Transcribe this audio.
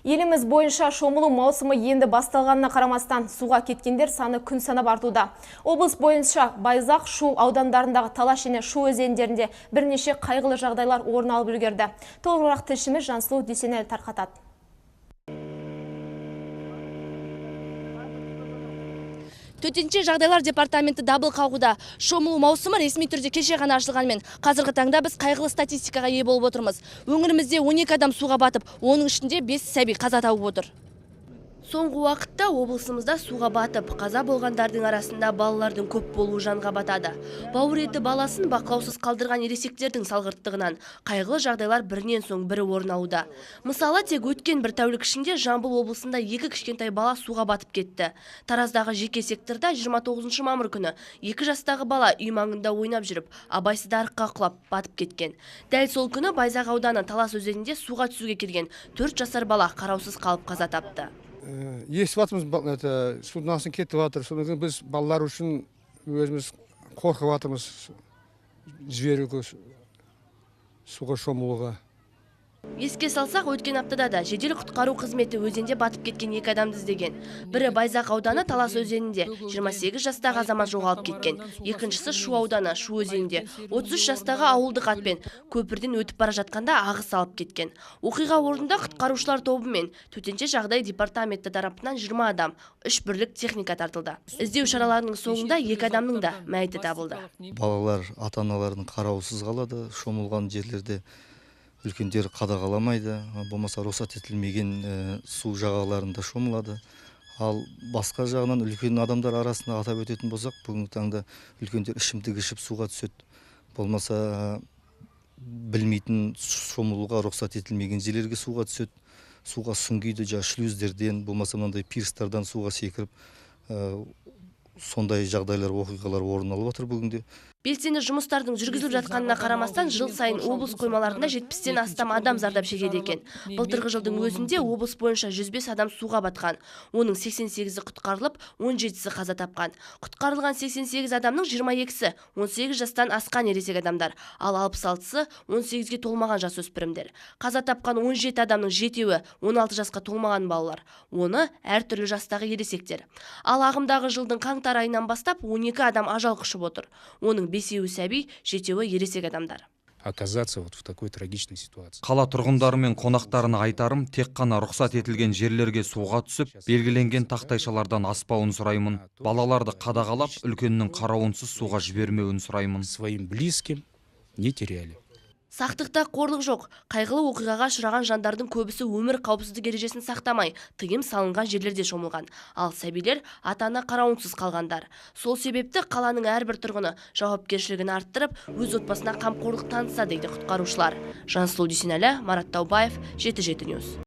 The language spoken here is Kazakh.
Еліміз бойынша шомылу маусымы енді басталғанына қарамастан суға кеткендер саны күн санап артуда. Облыс бойынша Байзақ, Шу аудандарындағы Талас және Шу өзендерінде бірнеше қайғылы жағдайлар орын алып үлгерді. Толығырақ тілшіміз Жансұлу Дүйсенәлі тарқатады. Төтенше жағдайлар департаменті дабыл қағуда. Шомылу маусымы ресми түрде кеше ғана ашылғанымен, қазіргі таңда біз қайғылы статистикаға ие болып отырмыз. Өңірімізде 12 адам суға батып, оның ішінде 5 сәби қаза тауып отыр. Соңғы уақытта облысымызда суға батып, қаза болғандардың арасында балалардың көп болуы жанға батады. Бауыр еті баласын бақылаусыз қалдырған ересектердің салғырттығынан қайғылы жағдайлар бірінен соң бірі орын алуда. Мысалы, тек өткен бір тәулік ішінде Жамбыл облысында 2 кішкентай бала суға батып кетті. Тараздағы жеке секторда 29 мамыр күні 2 жастағы бала үй маңында ойнап жүріп, абайсызда арыққа құлап батып кеткен. Дәл сол күні Байзақ ауданы Талас өзенінде суға түсуге келген 4 жасар бала қараусыз қалып қаза тапты. Естіп жатырмыз, судың астын кетіп жатыр. Содан кейін біз балалар үшін өзіміз қорқып жатырмыз жіберуге, суға шомылуға. Еске салсақ, өткен аптада да жедел құтқару қызметі өзенде батып кеткен 2 адамды іздеген. Бірі Байзақ ауданы Талас өзенінде 28 жастағы азамат жоғалып кеткен. Екіншісі Шу ауданы Шу өзенінде 33 жастағы ауылдық атпен көпірден өтіп бара жатқанда ағыс алып кеткен. Оқиға орнында құтқарушылар тобы мен төтенше жағдай департаменті тарапынан 20 адам, 3 бірлік техника тартылды. Іздеу шараларының соңында 2 адамның да мәйіті табылды. Балалар ата-аналарының қараусыз қалады, шомылған жерлерде үлкендер қадағаламайды, болмаса рұқсат етілмеген су жағаларында шомылады. Ал басқа жағынан үлкен адамдар арасында атап өтетін болсақ, бүгінгі таңда үлкендер ішімдік ішіп суға түседі, болмаса білмейтін шомылуға рұқсат етілмеген жерлерге суға түседі, суға сүңгиді, жаңа шлюздерден, болмаса мынандай пирстардан суға секіріп, сондай жағдайлар, оқиғалар орын алып отыр бүгінде. Белсенді жұмыстардың жүргізіліп жатқанына қарамастан, жыл сайын облыс қоймаларында 70-тен астам адам зардап шегеді екен. Былтырғы жылдың өзінде облыс бойынша 105 адам суға батқан. Оның 88-і құтқарылып, 17-сі қаза тапқан. Құтқарылған 88 адамның 22-сі 18 жастан асқан ересек адамдар, ал 66-сы 18-ге толмаған жасөспірімдер. Қаза тапқан 17 адамның 7-еуі 16 жасқа толмаған балалар, оны әртүрлі жастағы ересектер. Ал ағымдағы жылдың қаңтар айынан бастап 12 адам ажал құшып отыр. Оның 5-еуі сәби, 7-еуі ересек адамдар. Оказаться вот в такой трагичной ситуации. Қала тұрғындары мен қонақтарына айтарым, тек қана рұқсат етілген жерлерге суға түсіп, белгіленген тақтайшалардан аспауын сұраймын. Балаларды қадағалап, үлкеннің қарауынсыз суға жібермеуін сұраймын. Своим близким не теряли. Сақтықта қорлық жоқ. Қайғылы оқиғаға ұшыраған жандардың көбісі өмір қауіпсіздік ережесін сақтамай, тыйым салынған жерлерде шомылған. Ал сәбилер ата-ана қарауынсыз қалғандар. Сол себепті қаланың әрбір тұрғыны жауапкершілігін арттырып, өз отбасына қамқорлық танытса дейді құтқарушылар. Жансұлу Дүйсенәлі, Марат Таубаев, 77 News.